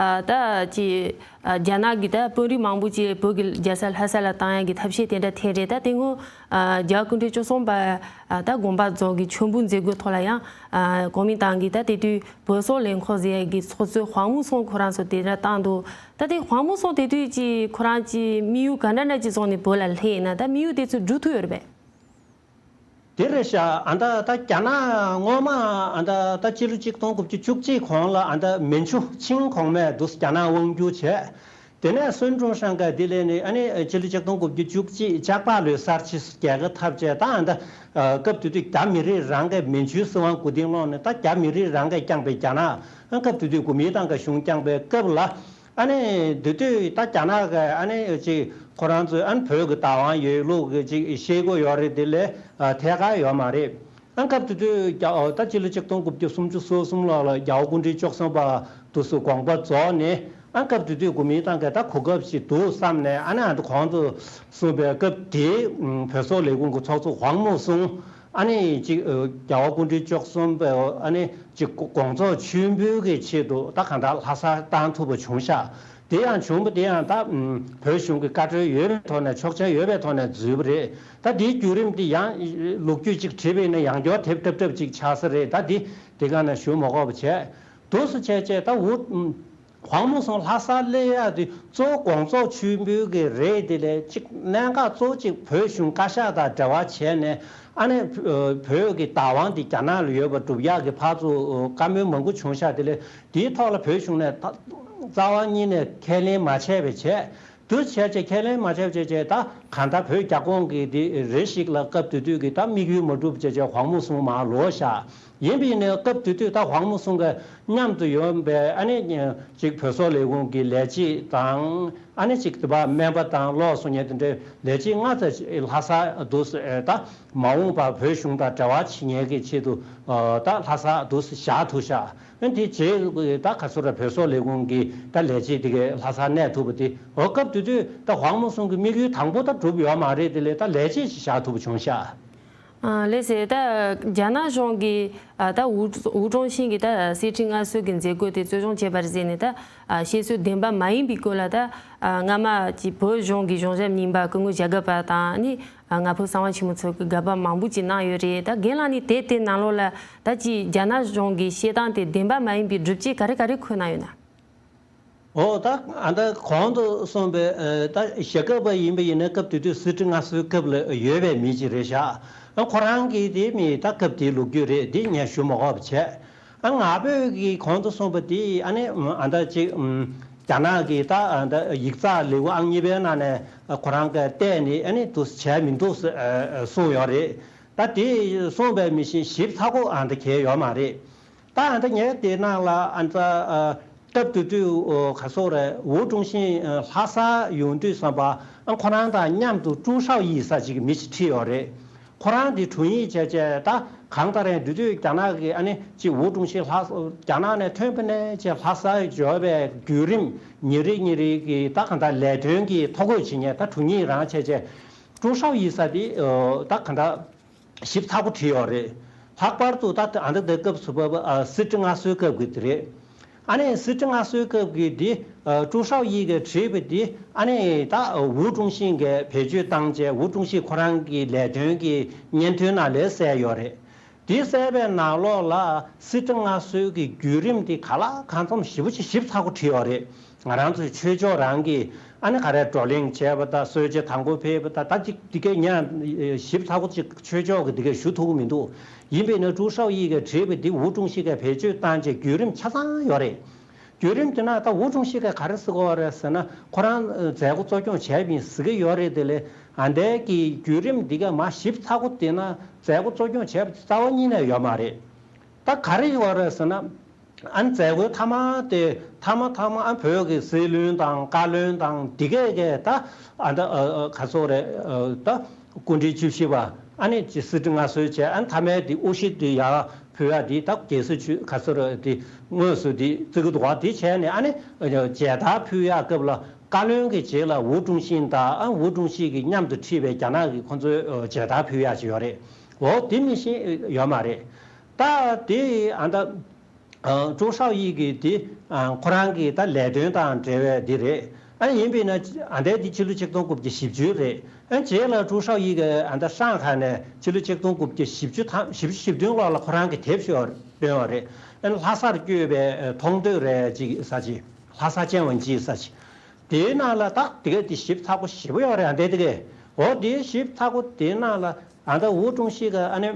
ཨ་ད་ཅི་ཨ་རྒྱ་ནག་གི་ད་དཔོན་རིགས་མང་པོ་ཅིག་བོད་ཀྱི་རྒྱལ་ས་ལྷ་ས་ལ་བཏང་ཡག་གི་ཐབས་ཤེས་དེ་འདྲ་འཐེན་རེད། ད་དེ་སྔོན་ཨ་རྒྱལ་བ་སྐུ་ཕྲེང་བཅུ་གསུམ་པ་ཨ་ད་དགོངས་པ་རྫོང་གི་མཆོད་འབུལ་མཛད་སྒོའི་ཐོག་ལ་ཡང་ཨ་གོ་མིན་ཏང་གི་ད་དེ་དུས་བོད་སོག་ལས་ཁུངས་ཟེར་ཡག་གི་ཚོགས་གཙོ་ཧོང་མུ་སུང་ཁོ་རང་ཚོ་དེ་འདྲ་བཏང་འདུག་ད་དེ་ཧོང་མུ་སུང་དེ་དུས་ཀྱི་ཁོ་རང་གྱི་དམིགས་ཡུལ་ག་འདྲ་འདྲ་ཅིག་བཟུང་ནས་བོད་ལ་སླེབས་ཡིན་ན། ད་དམིགས་ཡུལ་དེ་ཚོ་འགྲུབ་ཐུབ་ཡོད་རེད་པས། དེ་རེད་ཤག་ཨ་ད་ད་རྒྱ་ནག་སྔོན་མ་ཨ་ད་ད་སྤྱི་ལོ་ཆིག་སྟོང་དགུ་བརྒྱ་བཅུ་གཅིག་གོང་ལ་ཨ་ད་མན་ཇུ་ཆིང་གོང་མས་འདུག་སེ་རྒྱ་ནག་དབང་བསྒྱུར་བྱས། དེ་ནས་སུན་ཀྲུང་ཧྲན་ག་དེ་ལས་ནི་ཨ་ནི་སྤྱི་ལོ་ཆིག་སྟོང་དགུ་བརྒྱ་བཅུ་གཅིག་ལྕགས་ཕག་ལོའི་གསར་བརྗེ་རྒྱལ་ཁ་འཐབ་བྱས། ད་ཨ་ད་སྐབས་དེ་དུས་རྒྱ་མི་རིགས་རང་གིས་མན་ཇུའི་སྲིད་དབང་མགོ་རྟིང་སློག་ནས། ད་རྒྱ་མི་རིགས་རང་གིས་བསྐྱངས་པའི་རྒྱ་ནག་ཨ་སྐབས་དེ་དུས་གོ་མིན་ཏང་གི་གཞུང་བསྐྱངས་པའི་སྐབས་ལ། ཨ་ནི་དེ་དུས་ད་རྒྱ་ནག་གི་ཨ་ནི་ཅིག་ཁོ་རང་ཚོས་ཨ་ནི་བོད་ཀྱི་བདག་དབང་ཡོད་ལུགས་ཀྱི་ཅིག་ཤེས་ཀྱི་ཡོད་རེད། དེ་ལས་ཨ་ཐད་ཀར་ཡོད་མ་རེད། ཨ་སྐབས་དེ་དུས་རྒྱ་ཨོ་ད་སྤྱི་ལོ་ཆིག་སྟོང་དགུ་བརྒྱ་སུམ་ཅུ་སོ་གསུམ་ལོ་ལ་རྒྱལ་བ་སྐུ་ཕྲེང་བཅུ་གསུམ་པ་དུ་སུ་དགོངས་པ་རྫོགས་ནས། ཨ་སྐབས་དེ་དུས་གོ་མིན་ཏང་གི་ད་གོ་སྐབས་ཤིག་འདུག་བསམ་ནས། ཨ་ནི་ཨ་ད་གོང་དུ་གསུངས་པའི་སྐབས་དེའི་བོད་སོག་ལས་ཁུངས་ཀྱི་ཚོགས་གཙོ་ཧོང་མུ་སུང་། ཨ་ནི་ཅིག་རྒྱལ་བ་སྐུ་ཕྲེང་བཅུ་གསུམ་པའི་ཨ་ནི་ཅིག་དགོངས་རྫོགས་མཆོད་འབུལ་གྱི་ཆེད་དུ་ད་གང་ལྟར་ལྷ་སར་བཏང་ཐུབ་པ་བྱུང་ཤག་དེ་ཡང་བྱུང་བ་དེ་ཡང་ད་ཨམ་བོད་གཞུང་གི་བཀའ་འཁྲོལ་ཡོད་པའི་ཐོག་ནས་ཆོག་མཆན་ཡོད་པའི་ཐོག་ནས་འཛུལ་བ་རེད། ད་དེའི་བརྒྱུད་རིམ་དེ་ཡང་ལོ་རྒྱུས་ཅིག་བྲིས་པ་ཡིན་ན་ཡང་བསྐྱར་དེབ་བཏབ་བཏབ་ཅིག་ཆགས་ས་རེད། ད་དེ་དེ་ག་ནས་ཞུ་མ་དགོས་པ་བྱས། འདུག་སེ་བྱས་བྱས་ད་འུ་ཨམ་ཧོང་མུ་སུང་ལྷ་ས་སླེབས་ཡག་དེ་གཙོ་བོ་དགོངས་རྫོགས་མཆོད་འབུལ་གྱི་རེད། དེ་ལས་ཅིག་གནད་འགག་གཙོ་བོ་ཅིག་བོད་གཞུང་བཀའ་ཤག་དང་འབྲེལ་བ་བྱས་ནས་ཨ་ནི་བོད་ཀྱི་བདག་དབང་དེ་རྒྱ་ནག་ལ་ཡོད་པ་སྒྲུབ་ཡག་གི་ཕར་ཚུར་བཀའ་མོལ་མང་པོ་བྱུང་ཤག་དེ་ལས་དེའི་ཐོག་ལ་བོད་གཞུང་ནས་ད་རྩ་བ་ཉིད་ནས་ཁས་ལེན་མ་བྱས་པ་བྱས། འདུག་བྱས་བྱས་ཁས་ལེན་མ་བྱས་བྱས་བྱས་ད་གང་ལྟར་བོད་རྒྱ་ཁོངས་ཀྱི་དེ་རེ་ཞིག་ལ་སྐབས་དེ་དུས་ཀྱི་ད་དམིགས་ཡུལ་མ་འགྲུབ་བྱས་བྱས་ཧོང་མུ་སུང་མར་ལོག་ཤག་ཡིན་པས་ནས་སྐབས་དེ་དུས་ད་ཧོང་མུ་སུང་གི་མཉམ་དུ་ཡོད་པའི་ཨ་ནི་ཅིག་བོད་སོག་ལས་ཁུངས་ཀྱི་ལས་བྱེད་དང་ཨ་ནི་ཅིག་དེ་བ་སྨན་པ་དང་ལོག་སོང་ཉེ་དེ་འདྲའི་ལས་བྱེད་ལྔ་ཙམ་ལྷ་ས་འདུག་སེ་ད་མ་འོངས་པར་བོད་གཞུང་དང་འབྲེལ་བ་བྱེད་མཁན་གྱི་ཆེད་དུ་ད་ལྷ་ས་འདུག་སེ་བཞག་ཐུབ་ཤག་ཨ་དེ་རྗེས་ད་ག་ཚོད་ར་བོད་སོག་ལས་ཁུངས་ཀྱི་ད་ལས་བྱེད་དེ་གའི་ལྷ་སར་གནས་ཐུབ་པ་དེ་འོ་སྐབས་དེ་དུས་ད་ཧོང་མུ་སུང་གི་དམིགས་ཡུལ་དང་པོ་ད་གྲུབ་ཡོད་མ་རེད། དེ་ལས་ད་ལས་བྱེད་ཅིག་བཞག་ཐུབ་པ་བྱུང་ཤག་ཨ་ལགས་སེ། ད་རྒྱ་ནག་གཞུང་གིས་ཨ་ད་ཝུ་ཝུ་ཀྲུང་ཤིན་གྱིས་ད་གསེར་ཁྲི་མངའ་གསོལ་གྱི་མཛད་སྒོ་དེ་གཙོ་སྐྱོང་བྱས་པར་གཟིགས་ནས་ད་ཨ་བཤད་སྲོལ་བདེན་པ་མ་ཡིན་པའི་སྐོར་ལ་ད་ཨ་སྔ་མ་ཀྱི་བོད་གཞུང་གི་གཞུང་ཞབས་རྙིང་པ་སྐུ་ངོ་ཞྭ་སྒབ་པ་དང་ནི་ཨ་ང་ཕོད་གསང་བ་ཆེན་མོ་མཚོ་གིས་དགག་པ་མང་པོ་ཅིག་གནང་ཡོད་རེད། ད་རྒན་ལགས་ནས་དེབ་དེ་ནང་ལོགས་ལ་ད་ཅིག་རྒྱ་ནག་གཞུང་གི་བཤད་སྟངས་དེ་བདེན་པ་མ་ཡིན་པའི་སྒྲུབ་བྱེད་ག་རེ་ག་རེ་འཁོད་གནང་ཡོད་ན། འོ་ད་ཨ་ད་གོང་དུ་གསུངས་པའི་ཨ་ད་ཞྭ་སྒབ་པ་ཡིན་པ་ཡིན་ན་སྐབས་དེ་དུས་གསེར་ཁྲི་མངའ་གསོལ་སྐབས་ལ་ཡོད་པའི་མི་ཅིག་རེད་ཤག་ཨ་ཁོ་རང་གིས་དེ་མི་ད་སྐབས་དེའི་ལོ་རྒྱུས་རེད། འདི་ངས་ཞུ་མ་དགོས་པ་བྱས། ཨ་ང་ཕོད་ཀྱིས་གོང་དུ་གསུངས་པ་དེ་ཨ་ནི་ཨ་ད་ཅིག་རྒྱ་ནག་གི་ད་ཨ་ད་ཡིག་ཚགས་ལེའུ་ཨང་གཉིས་པའི་ནང་ནས་ཁོ་རང་གིས་བལྟས་ནས་ཨ་ནི་འདུག་བྱས་མི་འདུག་གསུངས་ཡོད་རེད། ད་དེ་གསུངས་པའི་མི་ཤེས་ཞིབ་ཚགས་པོ་ཨ་ད་གས་ཡོད་མ་རེད། ད་ཨ་ད་ངས་དེ་ནང་ལ་ཨ་ད་སྐབས་དེ་དུས་ག་སོག་རེད། ཝུ་ཀྲུང་ཤིན་ལྷ་ས་ཡོང་དུས་ཙམ་པ་ཨ་ཁོ་རང་དང་མཉམ་དུ་ཀྲུའུ་ཧྲའོ་ཡི་ས་ཅིག་མི་ཞིག་ཁྲིད་ཡོད་རེད། ཁོ་རང་དེ་དྲུང་ཡིག་བྱས་བྱས་ད་གང་ལྟར་ཡང་དེ་དུས་རྒྱ་ནག་གི་ཨ་ནི་ཅིག་ཝུ་ཀྲུང་ཤིན་ལྷ་རྒྱ་ནག་ནས་ཐོན་པ་ནས་ཅིག་ལྷ་ས་འབྱོར་བའི་བརྒྱུད་རིམ་ཉིན་རེ་ཉིན་རེ་གི་ད་གང་ལྟར་ལས་དོན་གྱི་ཐོ་འགོད་བྱེད་མཁན་ད་དྲུང་ཡིག་རང་བྱས་བྱས་ཀྲུའུ་ཧྲའོ་ཡི་ས་དེ་ད་གང་ལྟར་ཞིབ་ཚགས་པོ་བྲིས་ཡོད་རེད། ལྷག་པར་དུ་ད་ཨ་ད་ད་སྐབས་སུ་བབས་པ་གསེར་ཁྲི་མངའ་གསོལ་སྐབས་ཀྱི་དེ་རེད། ཨ་ནི་གསེར་ཁྲི་མངའ་གསོལ་སྐབས་ཀྱི་འདི་ཀྲུའུ་ཧྲའོ་ཡི་གིས་བྲིས་པ་འདི་ཨ་ནི་ད་ཝུ་ཀྲུང་ཤིན་གྱིས་བེད་སྤྱོད་བཏང་བྱས་ཝུ་ཀྲུང་ཤིན་ཁོ་རང་གི་ལས་དོན་གྱི་སྙན་ཐོའི་ནང་ལ་གསལ་ཡོད་རེད། འདི་གསལ་བའི་ནང་ལོགས་ལ་གསེར་ཁྲི་མངའ་གསོལ་གྱི་བརྒྱུད་རིམ་འདི་ག་ལ་གང་འཚམ་ཞིབ་པོ་ཅིག་ཞིབ་ཚགས་པོ་བྲིས་ཡོད་རེད། ང་རང་ཚོའི་ཆོས་ཕྱོགས་རང་གིས་ཨ་ནི་ག་རེ་བགྲོ་གླེང་བྱས་པ་དང་གསོལ་ཇ་དང་པོ་ཕུལ་བ་དང་ད་ཅིག་འདི་གའི་ཉག་ཞིབ་ཚགས་པོ་ཅིག་ཆོས་ཕྱོགས་ཀྱི་འདི་གའི་ཞུ་ཐུབ་ཀྱི་མི་འདུག་ཡིན་པས་ན་ཀྲུའུ་ཧྲའོ་ཡི་གིས་བྲིས་པ་འདི་ཝུ་ཀྲུང་ཤིས་ཀྱིས་བེད་སྤྱོད་བཏང་བྱས་བརྒྱུད་རིམ་ཆ་ཚང་ཡོད་རེད། བརྒྱུད་རིམ་དེ་ན་ད་ཝུ་ཀྲུང་ཤིས་ཀྱིས་ག་རེ་ཟེར་གྱི་ཡོད་རེད་ཟེར་ན་ཁོ་རང་མཛད་སྒོ་གཙོ་སྐྱོང་བྱས་པ་ཡིན་ཟེར་གྱི་ཡོད་རེད། དེ་ལས་ཨ་འདས་ཀྱི་བརྒྱུད་རིམ་འདི་ག་མ་ཞིབ་ཚགས་པོ་བལྟས་ན་མཛད་སྒོ་གཙོ་སྐྱོང་བྱས་པ་དེ་རྩ་བ་ཉིད་ནས་ཡོད་མ་རེད། ད་ག་རེ་ཡོད་རེད་ཟེར་ན། ཨ་ནི་མཛད་སྒོའི་མཐའ་མ་དེ་མཐའ་མ་མཐའ་མ་ཨ་བོད་ཀྱི་སྲིད་བློན་དང་བཀའ་བློན་དང་འདི་གས་གས་ད་ཨ་ད་ཨ་ཨ་ག་ཚོད་རེད། ཨ་ད་སྐུ་ཕྲེང་བཅུ་བཞི་པ་ཨ་ནི་ཅི་གསེར་ཁྲི་མངའ་གསོལ་བྱས་ཨ་ནི་མཐའ་མའི་དེ་དབུ་བཞི་དེ་ཡར་ཕུལ་ཡག་དེ་ད་རྒྱལ་སྲིད་ཆུ་ག་ཚོད་རེད་དེ་དངོས་སུ་དེ་བརྩི་གི་འདུག་བ། དེ་བྱས་ནས་ཨ་ནི་མཇལ་དར་ཕུལ་ཡག་སྐབས་ལ་བཀའ་བློན་གྱི་རྗེས་ལ་ཝུ་ཀྲུང་ཤིན་དང་ཨ་ཝུ་ཀྲུང་ཤིས་ཀྱིས་མཉམ་དུ་ཁྲིད་པའི་རྒྱ་ནག་གི་ཁོང་ཚོའི་མཇལ་དར་ཕུལ་ཡག་ཅིག་ཡོད་རེད། འོ་དེ་མི་ཤེས་ཡོད་མ་རེད། ད་དེ་ཨ་ད། ཀྲུའུ་ཧྲའོ་ཡི་གི་དེ་ཁོ་རང་གི་ད་ལས་དོན་དང་འབྲེལ་བའི་དེ་རེད། ཨ་ཡིན་པས་ན་ཨ་འདས་དེ་ཕྱི་ལོ་ཆིག་སྟོང་དགུ་བརྒྱ་བཞི་བཅུ་རེད། ཨ་རྗེས་ལ་ཀྲུའུ་ཧྲའོ་ཡི་གི་ཨ་ད་ཧྲང་ཧའེ་ནས་ཕྱི་ལོ་ཆིག་སྟོང་དགུ་བརྒྱ་བཞི་བཅུ་ཐམ་བཞི་བཅུ་ཞེ་བདུན་ལོ་ལ་ཁོ་རང་གི་དེབ་ཤོག་བཏོན་བ་རེད། ཨ་ལྷ་སར་བསྐྱོད་པའི་མཐོང་ཐོས་རེད་ཅིག་ས་ཅིག་ལྷ་ས་ཅན་ཝན་ཅི་ས་ཅིག་དེའི་ནང་ལ་ད་དེ་ག་དེ་ཞིབ་ཚགས་པོ་ཞེ་པོ་ཡོད་རེད། ཨ་འདས་དེ་གས་འོ་དེ་ཞིབ་ཚགས་པོ་དེའི་ནང་ལ། ཨ་ད་ཝུ་ཀྲུང་ཤིས་ཀྱིས་ཨ་ནི་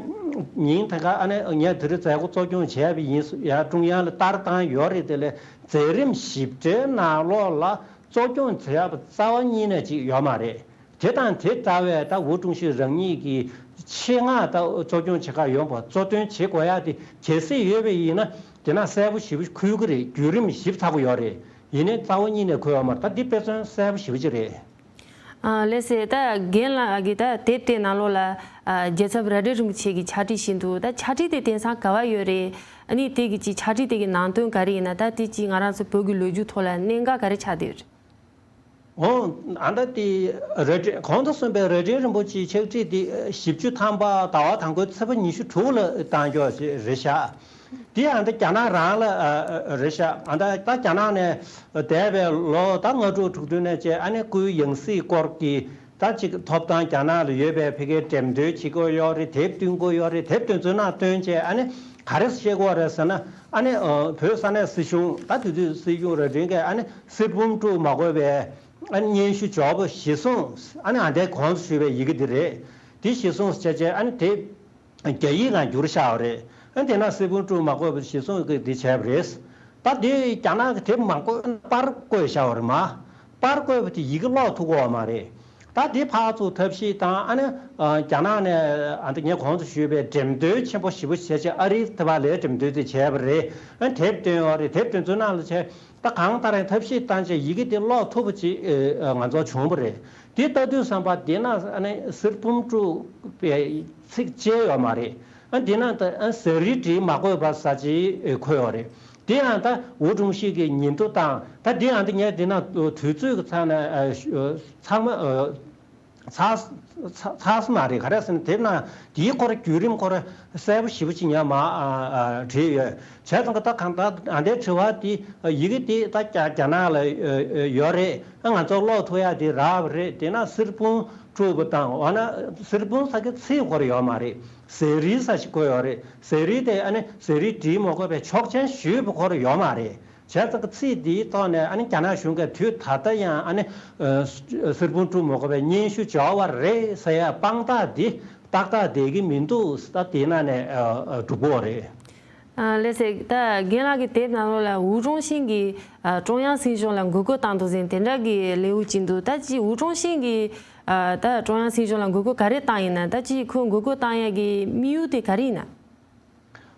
ཉིན་དེ་ག་ཨ་ནི་ངས་དེ་རིང་མཛད་སྒོ་གཙོ་སྐྱོང་བྱས་པ་ཡིན་ཡ་ཀྲུང་དབྱང་ལ་ལྟར་བཏང་ཡོད་རེད། དེ་ལས་མཛད་རིམ་ཞིབ་ཕྲའི་ནང་ལོགས་ལ་གཙོ་སྐྱོང་བྱས་པ་རྩ་བ་ཉིད་ནས་ཅིག་ཡོད་མ་རེད། དེ་དང་དེ་འདྲ་བའི་ད་ཝུ་ཀྲུང་ཤིས་རང་ཉིད་ཀྱི་ཆེད་མངགས་ད་གཙོ་སྐྱོང་བྱེད་ག་ཡོང་བ་གཙོ་འདོན་བྱེད་དགོས་ཡ་དེ་གལ་སྲིད་ཡོད་པ་ཡིན་ན་དེ་ན་གསལ་པོ་ཞེ་པོ་འཁོད་ཀྱི་རེད། བརྒྱུད་རིམ་ཞིབ་ཚགས་པོ་ཡོད་རེད། ཡིན་ནའི་རྩ་བ་ཉིད་ནས་འཁོད་ཡོད་མ་རེད། ད་འདི་དཔེ་མཚོན་གསལ་པོ་ཞེ་པོ་ཅིག་རེད། ཨ་ལགས་སེ། ད་རྒན་ལགས་ཀྱིས་ད་དེབ་དེའི་ནང་ལོགས་ལ་ཨ་རྒྱལ་ཚབ་རབ་འབྲིང་རིན་པོ་ཆེ་གི་ཕྱག་བྲིས་ཤིག་འདུག་ད་ཕྱག་བྲིས་དེ་དེང་སང་ག་པར་ཡོད་རེད། ཨ་ནི་དེ་གི་ཅིག་ཕྱག་བྲིས་དེ་གི་ནང་དོན་ག་རེ་ཡིན་ན་ད་དེ་ཅིག་ང་རང་ཚོ་བོད་ཀྱི་ལོ་རྒྱུས་ཐོག་ལ་གནད་འགག་ག་རེ་ཆགས་བསྡད་ཡོད་རེད། འོ། ཨ་ད་དེ་རབ་འབྲིང་གོང་དུ་གསུངས་པའི་རབ་འབྲིང་རིན་པོ་ཆེའི་ཕྱག་བྲིས་དེ་བཞི་བཅུ་ཐམ་པ་ཟླ་བ་དང་པོའི་ཚེས་པ་ཉི་ཤུ་དྲུག་ལ་བཏང་ཀྱོག་རེད་ཤག་དེ་ཡང་ད་རྒྱ་ནག་རང་ལ་ཨ་ཨ་རེད་ཤག་ཨ་ད་ད་རྒྱ་ནག་ནས་འདས་པའི་ལོ་ད་ལྔ་དྲུག་དྲུག་བདུན་ནས་བཅས་ཨ་ནི་སྐུའི་ཡང་སྲིད་སྐོར་གྱི་ད་ཅིག་ཐོབ་ཐང་རྒྱ་ནག་ལ་ཡོད་པའི་ཕ་གིའི་འགྲེམས་སྟོན་བྱེད་ཀྱི་ཡོད་རེད། དེབ་སྟོན་གྱི་ཡོད་རེད། དེབ་དེ་ཚོ་ནང་བཏོན་བྱས་ཨ་ནི་ག་རེ་བཤད་ཀྱི་ཡོད་རེད་ཟེར་ན། ཨ་ནི་ཨ་བོད་ས་གནས་སྲིད་གཞུང་ད་དེ་དུས་སྲིད་སྐྱོང་རྭ་སྒྲེང་གིས་ཨ་ནི་གསེར་བུམ་དཀྲུག་མ་དགོས་པའི་ཨ་ནི་སྙན་ཞུ་འབྱོར་པ་གཞིར་བཟུང་། ཨ་ནི་ཨ་འདས་གོང་དུ་ཞུས་པའི་ཡི་གེ་འདི་རེད། དེ་གཞིར་བཟུང་བྱས་བྱས་ཨ་ནི་དེ་རྒྱ་ཡིག་ནང་བསྒྱུར་བཞག་པ་རེད། ཨ་ནི་དེ་ན་གསེར་བུམ་དཀྲུག་མ་དགོས་པ་གཞིར་བཟུང་གི་འདི་བྱས་པ་རེད། ད་དེ་རྒྱ་ནག་གི་དེབ་མང་པོ་པར་བརྐོས་བཞག་པ་རེད་མ། པར་བརྐོས་པ་དེ་ཡི་གེ་ཀློག་ཐུབ་ཀྱི་ཡོད་མ་རེད། ད་དེ་ཕར་ཚུར་ཐབས་ཤེས་བཏང་། ཨ་ནི་ཨ་རྒྱ་ནག་ནས་ཨ་ནི་ངས་གོང་དུ་ཞུས་པའི་འགྲེམས་སྟོན་ཆེན་པོ་ཞེ་པོ་བྱས་བྱས་ཨ་རིའི་དེ་བ་ལའི་འགྲེམས་སྟོན་དེ་བྱས་པ་རེད། ཨ་ནི་དེབ་བཏོན་ཡོད་རེད། དེབ་དེ་ཚོའི་ནང་ལ་བྱས་ད་གང་ལྟར་ཡང་ཐབས་ཤེས་བཏང་བྱས་ཡི་གེ་དེ་ཀློག་ཐུབ་པ་ཅིག་ཨ་ང་ཚོར་བྱུང་བ་རེད། དེ་ལྟ་དུས་ཙམ་པ་དེ་ན་ཨ་ནི་གསེར་བུམ་དཀྲུག་པའི་ཚིག་བཅད་ཡོད་མ་རེད། ཨ་དེ་ན་ད་ཨ་ཟས་རིགས་བྲིས་མ་དགོས་པ་ཟེར་ཅིག་འཁོད་ཡོད་རེད། དེ་ཡང་ད་ཝུའུ་ཀྲུང་ཞི་གི་ཉིན་ཐོ་དང་ད་དེ་ཡང་ད་ངས་དེ་ན་དུས་ཚོད་ཀྱི་ཚང་ནས་ཨ་ཚང་མ་ཨ་ཚར་ཚར་ཚར་སོང་མ་རེད། ག་རེ་ཟེར་ན་དེབ་ནང་དེའི་སྐོར་བརྒྱུད་རིམ་སྐོར་གསལ་པོ་ཞེ་པོ་ཅིག་ངས་མར་ཨ་ཨ་བྲིས་ཡོད། བྱས་ཙང་ད་གང་ལྟར་ཨ་འདའི་དྲི་བ་དེ་ཡི་གེ་དེ་ད་རྒྱ་རྒྱ་ནག་ལ་ཨ་ཨ་ཡོད་རེད། ཨ་ང་ཚོ་ཀློག་ཐུབ་ཡག་དེ་རག་པ་རེད། དེ་ན་གསེར་བུམ་དཀྲུག་པ་དང་འོ་ན་གསེར་བུམ་ཟེར་གྱི་ཚིག་སྐོར་ཡོད་མ་རེད། ཟས་རིགས་ཟེར་ཞིག་བཀོད་ཡོད་རེད། ཟས་རིགས་དེ་ཨ་ནི་ཟས་རིགས་བྲིས་མ་དགོས་པའི་ཆོག་མཆན་ཞུས་པ་སྐོར་ཡོད་མ་རེད། བྱས་ཙང་གི་ཚིག་འདིའི་ཐོག་ནས་ཨ་ནི་རྒྱ་ནག་གཞུང་གིས་དུས་ད་ལྟ་ཡང་ཨ་ནི་ཨ་གསེར་བུམ་དཀྲུག་མ་དགོས་པའི་སྙན་ཞུ་འབྱོར་བ་རེད་ཟེར་ཡ་དཔང་རྟགས་འདི་ཏག་ཏག་བསྡད་ཀྱི་མི་འདུག་ད་དེ་ནང་ནས་ཨ་ཨ་གྲུབ་ཀྱི་ཡོད་རེད། ཨ་ལགས་སེ། ད་རྒན་ལགས་ཀྱི་དེབ་ནང་ལོགས་ལ་ཝུའུ་ཀྲུང་ཞིན་གྱིས་ཨ་ཀྲུང་དབྱང་སྲིད་གཞུང་ལ་འགོག་རྒོལ་བཏང་འདུག་ཟེར་དེ་འདྲ་གི་ལེའུ་ཅིག་འདུག་ད་ཅི་ཝུའུ་ཀྲུང་ཞིན་གྱིས་ཨ་ད་ཀྲུང་དབྱང་སྲིད་གཞུང་ལ་འགོག་རྒོལ་ག་རེ་བཏང་ཡིན་ན། ད་ཅི་ཁོས་འགོག་རྒོལ་བཏང་ཡ་གི་དམིགས་ཡུལ་དེ་ག་རེ་ཡིན་ན།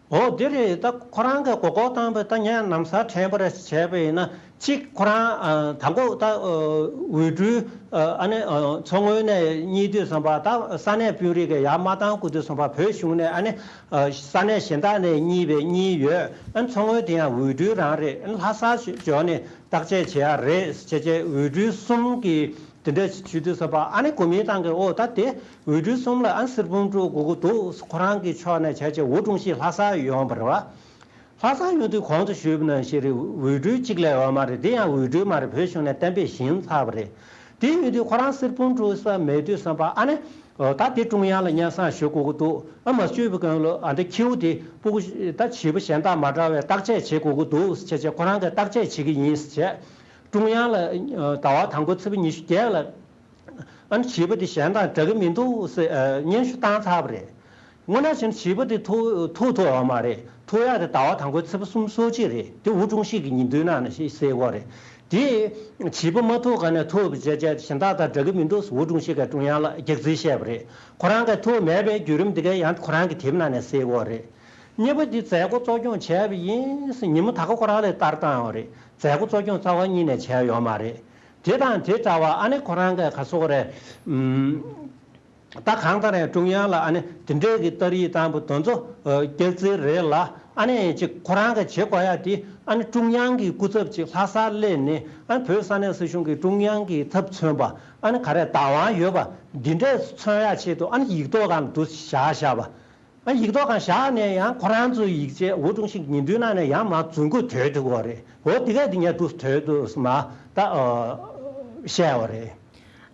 འོ་དེ་རེད། ད་ཁོ་རང་གིས་འགོག་རྒོལ་བཏང་བ་ད་ངས་ནམ་ཟླ་དྲན་པར་བྱས་པ་ཡིན་ན། གཅིག་ཁོ་རང་ཨ་དང་པོ་ད་ཨ་འོས་སྦྲུལ་ཨ་ཨ་ནི་ཨ་མཚོ་སྔོན་ནས་རྙེད་དུས་ཙམ་པ་ད་ས་གནས་དཔོན་རིགས་ཀྱིས་ཡར་མ་བཏང་དགོས་དུས་ཙམ་པ་བོད་གཞུང་ནས་ཨ་ནི་ཨ་ས་གནས་གཞན་དག་ནས་རྙེད་པའི་རྙེད་ཡོད། ཨ་ནི་མཚོ་སྔོན་དེ་ཡང་འོས་སྦྲུལ་རང་རེད། ཨ་ནི་ལྷ་སར་འབྱོར་ནས་བརྟག་དཔྱད་བྱེད་ཡ་རེད་བྱས་བྱས་འོས་སྦྲུལ་གསུམ་གྱི་དེ་འདྲ་བྱེད་དུས་ཙམ་པ་ཨ་ནི་གོ་མིན་ཏང་གིས་ཨོ་ད་དེ་འོས་སྦྲུལ་གསུམ་ལ་ཨ་གསེར་བུམ་དཀྲུག་དགོས་ཀྱི་འདུག་ཁོ་རང་གི་ཕྱོགས་ནས་བྱས་བྱས་ཝུའུ་ཀྲུང་ཞི་ལྷ་སར་ཡོང་བ་རེད་བ། ལྷ་སར་ཡོང་དུས་གོང་དུ་ཞུས་པ་ནང་བཞིན་རེད། འོས་སྦྲུལ་གཅིག་ལས་ཡོད་མ་རེད། དེ་ཡང་འོས་སྦྲུལ་མ་རེད། བོད་གཞུང་ནས་གཏན་འབེབས་ཞིབ་ཚགས་པ་རེད། དེ་ཡོང་དུས་ཁོ་རང་གསེར་བུམ་དཀྲུག་ས་མེད་དུས་ཙམ་པ་ཨ་ནི་ཨོ་ད་དེ་ཀྲུང་དབྱང་ལ་སྙན་སེང་ཞུ་དགོས་ཀྱི་འདུག་ཨ་མ་ཞུས་པའི་སྒང་ལ་ཨ་འདི་ཁྱེའུ་དེ་སྤུ་གུ་ད་བྱིས་པ་གཞན་དང་མ་འདྲ་བའི་བརྟག་དཔྱད་བྱེད་དགོས་ཀྱི་འདུག་བྱས་བྱས་ཁོ་རང་གིས་བརྟག་དཔྱད་བྱེད་ཀྱི་ཡིན་བྱས། ཀྲུང་དབྱང་ལ་ཨ་ཟླ་བ་དང་པོ་ཚེས་པ་ཉི་ཤུ་བརྒྱད་ལ་ཨ་ནི་བྱིས་པ་དེ་གཞན་དང་འདྲ་གི་མི་འདུག་ཟེར་ཨ་སྙན་ཞུ་བཏང་ཚར་བ་རེད། དངོས་གནས་བྱས་ན་བྱིས་པ་དེ་ཐུག་ཐུག་ཐུབ་ཡོད་མ་རེད། ཐུག་ཡག་དེ་ཟླ་བ་དང་པོའི་ཚེས་པ་སུམ་ཅུ་སོ་གཅིག་རེད། དེ་ཝུའུ་ཀྲུང་ཞི་གི་ཉིན་ཐོའི་ནང་ནས་ཤེས་གསལ་པོ་རེད། དེ་བྱིས་པ་མ་ཐུག་ག་ནས་ཐུག་པ་བྱས་བྱས་གཞན་དག་དང་འདྲ་གི་མི་འདུག་ཝུའུ་ཀྲུང་ཞི་གིས་ཀྲུང་དབྱང་ལ་སྐྱག་རྫུན་བཤད་པ་རེད། ཁོ་རང་གིས་ཐུག་མེད་པའི་བརྒྱུད་རིམ་དེ་ག་ཡང་ཁོ་རང་གི་དེབ་ནང་ནས་གསལ་པོ་རེད། གཉིས་པ་དེ་མཛད་སྒོ་གཙོ་སྐྱོང་བྱས་པ་ཡིན། ཉིན་མོ་ད་ག་ཁོ་རང་ལ་ལྟར་བཏང་ཡོད་རེད། མཛད་སྒོ་གཙོ་སྐྱོང་རྩ་བ་ཉིད་ནས་བྱས་ཡོད་མ་རེད། དེ་དང་དེ་འདྲ་བ་ཨ་ནི་ཁོ་རང་གིས་ག་སོག་རེད། ཨུམ། ད་གང་ལྟར་ཡང་ཀྲུང་དབྱང་ལ་ཨ་ནི་དེ་འདྲའི་གི་ཏར་ཡིག་བཏང་པ་དེ་ཚོ་ཨ་སྐྱག་རྫུན་རེད་ལ། ཨ་ནི་ཅིག་ཁོ་རང་གིས་བྱེད་དགོས་ཡ་དེ་ཨ་ནི་ཀྲུང་དབྱང་གི་སྐུ་ཚབ་ཅིག་ལྷ་སར་སླེབས་ནས་ཨ་ནི་བོད་ས་གནས་སྲིད་གཞུང་གི་ཀྲུང་དབྱང་གི་ཚབ་མཚོན་པ་ཨ་ནི་ག་རེ་བདག་དབང་ཡོད་པ་འདི་འདྲས་མཚོན་ཡ་ཆེད་དུ་ཨ་ནི་ཡིག་ཐོག་སྒང་ལ་འདུག་བཞག་བཞག་པ། ཨ་ཡིག་ཐོག་སྒང་བཞག་ནས་ཡང་ཁོ་རང་ཚོའི་ཡིག་ཆ་ཝུའུ་ཀྲུང་ཞི་ཉིན་ཐོའི་ནང་ནས་ཡང་མར་རྫུན་རྐུ་དོད་ཐུབ་ཀྱི་ཡོད་རེད། འོ་དེ་གས་དེ་ངས་འདུག་དོད་འདུག་མ་ད་ཨ་བཤད་ཡོད་རེད།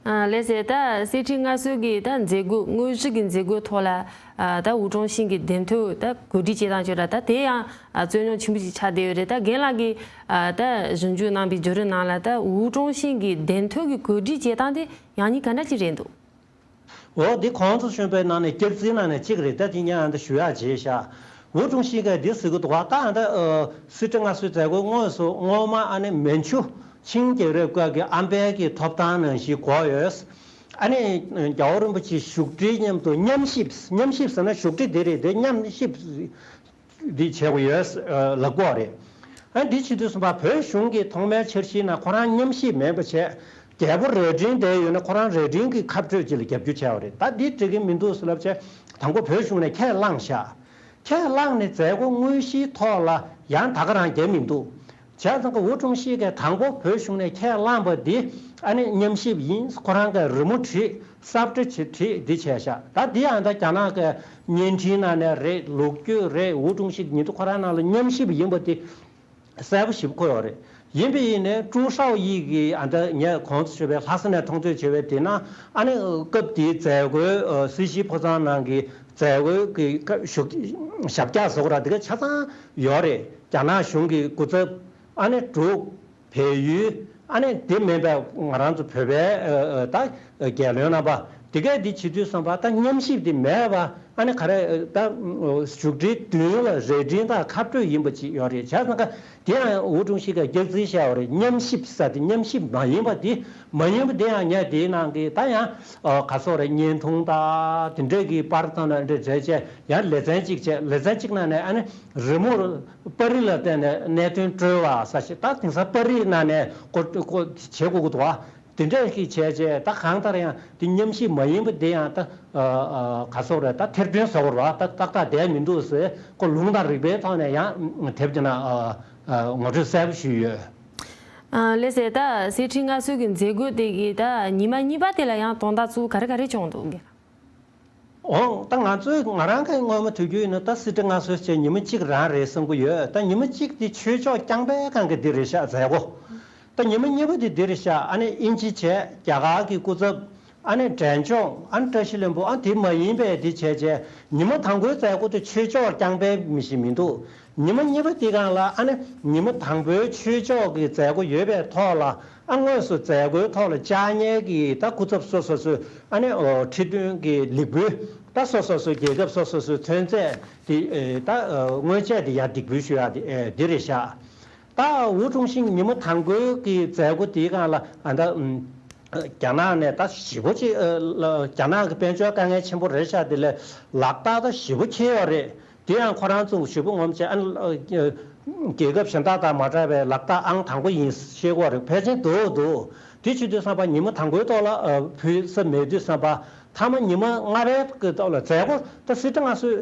ཨ་ལགས་སེ། ད་གསེར་ཁྲི་མངའ་གསོལ་གྱི་ད་མཛད་སྒོ་དངོས་གཞི་གི་མཛད་སྒོའི་ཐོག་ལ་ཨ་ད་ཝུའུ་ཀྲུང་ཞི་གི་གདན་ཐོ་ད་གོ་སྒྲིག་བྱེད་སྟངས་བྱས་ར། ད་དེ་ཡང་ཨ་རྩོད་རྙོག་ཆེན་པོ་ཞིག་ཆགས་བསྡད་ཡོད་རེད། ད་རྒན་ལགས་ཀྱིས་ཨ་ད་ཞིབ་འཇུག་གནང་པའི་བརྒྱུད་རིམ་ནང་ལ་ད་ཝུའུ་ཀྲུང་ཞི་གི་གདན་ཐོ་གི་གོ་སྒྲིག་བྱེད་སྟངས་དེ་ཡང་སྙིང་ག་འདྲ་ཅིག་རེད་འདུག་འོ་འདི་གོང་དུ་ཞུས་པའི་ནང་ནས་སྐྱག་རྫུན་ནང་ནས་གཅིག་རེད། ད་དེ་ངས་ཨ་འདི་ཞུ་ཡག་བྱས་ཤག་ཝུའུ་ཀྲུང་ཞི་གིས་འདི་ཟེར་གི་འདུག་ག་ད་ཨ་འདི་ཨ་གསེར་ཁྲི་མངའ་གསོལ་མཛད་སྒོའི་དངོས་སུ་སྔོན་མ་ཨ་ནི་མན་ཆུ་ཆིང་རྒྱལ་རབས་སྐབས་ཀྱི་ཨམ་བན་གྱི་ཐོབ་ཐང་ནང་བཞིན་དགོས་ཡོད། ཨ་ནི་རྒྱལ་བ་རིན་པོ་ཆེའི་བཞུགས་ཁྲིའི་མཉམ་དུ་མཉམ་གཤིབ། མཉམ་གཤིབ་ཟེར་ན་བཞུགས་ཁྲི་འདི་རེད། དེ་མཉམ་གཤིབ་འདི་བྱེད་དགོས་ཡོད་ལབ་ཀྱི་ཡོད་རེད། ཨ་འདི་བྱེད་དུས་ཙམ་པ་བོད་གཞུང་གི་ཐོག་མའི་འཆར་གཞིའི་ནང་ཁོ་རང་མཉམ་གཤིབ་མེད་པ་བྱས། རྒྱལ་པོ་རྭ་སྒྲེང་བསྡད་ཡོད་ན་ཁོ་རང་རྭ་སྒྲེང་གི་ཁ་སྤྲོད་ཅིག་ལ་རྒྱབ་སྐྱོར་བྱས་པ་རེད། ད་འདི་འགྲིག་གི་མི་འདུག་ཟེར་ལབ་བྱས་དང་པོ་བོད་གཞུང་ནས་ཁས་བླངས་ཤག་ཁས་བླངས་ནས་མཛད་སྒོ་དངོས་གཞིའི་ཐོག་ལ་ཡང་ད་ག་རང་བརྒྱབ་མི་འདུག་བྱས་ཙང་ཀ་ཝུའུ་ཀྲུང་ཞི་གིས་དང་པོ་བོད་གཞུང་ནས་ཁས་བླངས་པ་འདི་ཨ་ནི་མཉམ་གཤིབ་ཡིན། ཁོ་རང་གིས་རི་མོ་བྲིས། གསར་བསྒྲིགས་བྱེད་བྲིས་འདི་བྱས་ཤག་ད་འདི་ཡང་ད་རྒྱ་ནག་གི་བརྙན་འཕྲིན་ནང་ནས་རེད། ལོ་རྒྱུས་རེད། ཝུའུ་ཀྲུང་ཞི་ཉིད་དུ་ཁོ་རང་ནང་ལ་ཉམས་ཞིབ་ཡིན་པ་དེ་གསལ་པོ་ཞིག་འཁོད་ཡོད་རེད། ཡིན་པ་ཡིན་ནའི་ཀྲུའུ་ཧྲའོ་ཡི་གི་ཨ་ད་ངས་གོང་དུ་ཞུས་པའི་ལྷ་ས་ནས་མཐོང་ཚོད་བྱས་པའི་དེ་ན་ཨ་ནི་སྐབས་དེའི་མཛད་སྒོའི་སྲིད་ཞིའི་ཕོ་བྲང་ནང་གི་མཛད་སྒོའི་གི་བཞུགས་ཞབས་བཀྱག་བཟོ་གི་ར་དེ་ག་ཆ་ཚང་ཡོད་རེད། རྒྱ་ནག་གཞུང་གི་སྐུ་ཚབ་ཨ་ནི་འབྲུག་བལ་ཡུལ། ཨ་ནི་དེ་མིན་པའི་ང་རང་ཚོ་བོད་པའི་ཨ་ཨ་ད་རྒྱལ་བློན་རྣམ་པ་དེ་གས་འདི་བྱེད་དུས་ཙམ་པ་ད་ཉམས་ཞིབ་དེ་མེད་པ། ཨ་ནི་ག་རེ་ད་བཞུགས་ཁྲིའི་མདུན་ལ་རལ་གྲི་དང་ཁ་སྤྲོད་ཡིན་པ་ཅིག་ཡོད་རེད། བྱས་ཙང་ཀ་དེ་ཡང་ཝུའུ་ཀྲུང་ཞི་གིས་སྐྱག་རྫུན་བཤད་ཡོད་རེད། ཉམས་ཞིབ་ཟེར་དེ་ཉམས་ཞིབ་མ་ཡིན་པ་དེ་མ་ཡིན་པ་དེ་ཡང་ངས་དེའི་ནང་གི་ད་ཡང་ག་སོག་རེད། བརྙན་ཐུང་དང་དེ་འདྲས་ཀྱི་པར་དང་ལ་འདྲས་བྱས་བྱས་ཡང་ལེ་ཚན་གཅིག་བྱས། ལེ་ཚན་གཅིག་ནང་ནས་ཨ་ནི་རི་མོར་པར་རིས་ལ་བརྟེན་ནས་གནད་དོན་བཀྲོལ་བ་ས་ཞིག་ད་དེང་སང་པར་རིས་ནང་ནས་ཀོ་ཀོ་བྱེད་དགོས་ཀྱི་འདུག་བ། དེ་འདྲས་ཀྱི་བྱས་རྗེས་ད་གང་ལྟར་ཡང་དེ་ཉམས་ཞིབ་མ་ཡིན་པ་དེ་ཡང་ད་ག་སོག་རེད། ད་ཐེར་འདོན་བཟོ་བར་བ་ད་ཏག་ཏག་བསྡད་མི་འདུག་ཟེར་ཁོ་ལུང་དང་རིགས་པའི་ཐོག་ནས་ཡང་དེབ་དེ་ན་ངོ་སྤྲོད་གསལ་པོ་ཞུས་ཡོད། ལགས་སེ། ད་གསེར་ཁྲི་མངའ་གསོལ་གྱི་མཛད་སྒོ་དེ་གི་ད་ཉི་མ་གཉིས་པ་དེ་ལ་ཡང་དོན་དག་གཙོ་བོ་ག་རེ་ག་རེ་བྱུང་འདུག་གི། འོང་ད་ང་ཚོས་ང་རང་གི་སྔོན་མ་ཐུག་རྒྱུ་ཡིན་ན་ད་གསེར་ཁྲི་མངའ་གསོལ་བྱས་ཉི་མ་གཅིག་རང་རེད་བསམ་གྱི་ཡོད། ད་ཉི་མ་གཅིག་དེ་ཆོས་ཕྱོགས་རྐྱང་པའི་སྒང་གི་འདི་རེད་ཤག་མཛད་སྒོ། ད་ཉི་མ་གཉིས་པ་དེ་འདི་རེད་ཤག་ཨ་ནི་དབྱིན་ཇི་བྱས། རྒྱ་གར་གྱི་སྐུ་ཚབ། ཨ་ནི་འབྲས་ལྗོངས། ཨ་ནི་བཀྲ་ཤིས་ལྷུན་པོ། ཨ་དེ་མ་ཡིན་པའི་དེ་བྱས་བྱས་ཉི་མ་དང་པོའི་མཛད་སྒོ་དེ་ཆོས་ཕྱོགས་རྐྱང་པའི་མི་ཞིག་མི་འདུག་ཉི་མ་གཉིས་པ་དེ་སྒང་ལ་ཨ་ནི་ཉི་མ་དང་པོའི་ཆོས་ཕྱོགས་ཀྱི་མཛད་སྒོ་ཡོད་པའི་ཐོག་ལ་ཨ་དངོས་སུ་མཛད་སྒོའི་ཐོག་ལ་བཅར་མཁན་གྱི་ད་སྐུ་ཚབ་སོ་སོ་སོའི་ཨ་ནི་ཁྲི་འདོན་གྱི་ལེགས་འབུལ། ད་སོ་སོ་སོའི་རྒྱལ་ཁབ་སོ་སོ་སོའི་ཐོན་རྫས་དེ་ད་དངོས་ཆས་དེ་ཡར་འདེགས་འབུལ་ཞུ་ཡག་དེ་འདི་རེད་ཤག་ད་ཝུའུ་ཀྲུང་ཞི་ཉི་མ་དང་པོའི་གི་མཛད་སྒོ་དེའི་སྒང་ལ་ཨ་ད་རྒྱ་ནག་ནས་ད་ཞེ་པོ་ཅིག་རྒྱ་ནག་གི་དཔལ་འབྱོར་དཀའ་ངལ་ཆེན་པོ་རེད་ཤག་དེ་ལས་ལག་རྟགས་ད་ཞེ་པོ་འཁྱེར་ཡོད་རེད། དེ་ཡང་ཁོ་རང་ཚོ་ཞེ་པོ་ངོམ་བྱས་ཨ་རྒྱལ་ཁབ་གཞན་དག་དང་མ་འདྲ་བའི་ལག་རྟགས་ཨང་དང་པོ་ཡིན་ཤེས་ཀྱི་ཡོད་རེད། ཕལ་ཆེར་འདུག་འདུག་དེ་བྱེད་དུས་ཙམ་པ་ཉི་མ་དང་པོའི་ཐོག་ལ་ཕུལ་ས་མེད་དུས་ཙམ་པ་མཐའ་མ་ཉི་མ་ལྔ་པའི་གི་ཐོག་ལ་མཛད་སྒོ་ད་གསེར་ཁྲི་མངའ་གསོལ་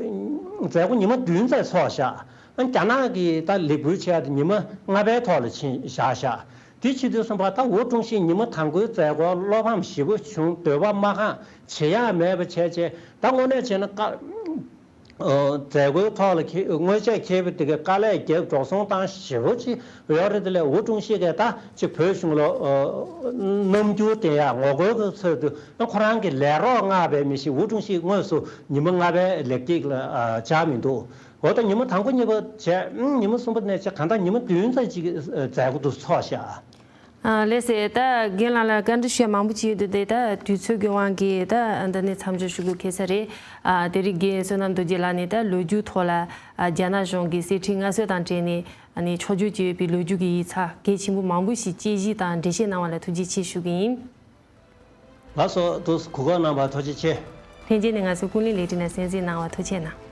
མཛད་སྒོ་ཉི་མ་བདུན་ཙམ་ཚོགས་ཤག་ཨ་རྒྱ་ནག་གི་ད་ལེགས་འབུལ་བྱས་ཏེ་ཉི་མ་ལྔ་པའི་ཐོག་ལ་ཕྱིན་བཞག་ཤག་དེ་བྱེད་དུས་ཙམ་པ་ད་ཝུའུ་ཀྲུང་ཞི་ཉི་མ་དང་པོའི་མཛད་སྒོ་བློ་ཕམ་ཞེ་པོ་བྱུང་། འདོད་པ་མ་ཁེངས། བྱེད་ཡག་མེད་པ་བྱས་བྱས་ད་དངོས་གནས་བྱས་ན་ཀ་མཛད་སྒོའི་ཐོག་ལ་ཁྱེད་དངོས་ཆས་ཁྱེར་བ་དེ་གའི་དཀའ་ལས་རྒྱབ་འགྲོ་སོང་བཏང་ཞེ་པོ་ཅིག་ཡོད་རེད། དེ་ལས་ཝུའུ་ཀྲུང་ཞི་གིས་ད་ཅིག་བོད་གཞུང་ལ་རྣམ་འགྱུར་བསྟན་ཡག་ངོ་རྒོལ་གྱི་ཚུལ་དུ་ཁོ་རང་གི་ལས་རོགས་མངགས་པའི་མི་ཞིག་ཝུའུ་ཀྲུང་ཞི་དངོས་སུ་ཉི་མ་ལྔ་པའི་ལེགས་སྐྱེས་ལ་བཅར་མི་འདུག་འོ་ད་ཉི་མ་དང་པོ་གཉིས་པ་བྱས་ཉི་མ་གསུམ་པ་ནས་བྱས་གང་ལྟར་ཉི་མ་བདུན་ཙམ་ཅིག་མཛད་སྒོ་དུ་ཚོགས་ཤག་ཨ་ལགས་སེ། ད་རྒན་ལགས་ལ་བཀའ་འདྲི་ཞུ་ཡ་མང་པོ་ཅིག་ཡོད་འདུག་དེ་ད་དུས་ཚོད་ཀྱི་དབང་གིས་ད་འདི་ནས་མཚམས་འཇོག་ཞུ་དགོས་ཁེལ་ས་རེད། ཨ་དེ་རིང་རྒན་བསོད་ནམས་རྡོ་རྗེ་ལགས་ནས་ད་ལོ་རྒྱུས་ཐོག་ལ་ཨ་རྒྱ་ནག་གཞུང་གིས་གསེར་ཁྲི་མངའ་གསོལ་དང་འབྲེལ་ནས་ཨ་ནི་འཁྱོག་བརྗོད་བྱས་ཡོད་པའི་ལོ་རྒྱུས་ཀྱི་ཡིག་ཚགས་གལ་ཆེན་པོ་མང་པོ་ཞིག་དཔྱད་གཞི་དང་འགྲེལ་བཤད་གནང་བ་ལ་ཐུགས་རྗེ་ཆེ་ཞུ་གི་ཡིན། ལགས་སོ། དུ་གོ་སྐབས་གནང་བར་ཐུགས་རྗེ་ཆེ། ལྷན་རྒྱས་ནས་ང་ཚོའི་ཀུན་གླེང་ལས་རིམ་ནང་གསན་གཟིགས་གནང་བར་ཐུགས་རྗེ་གནང་།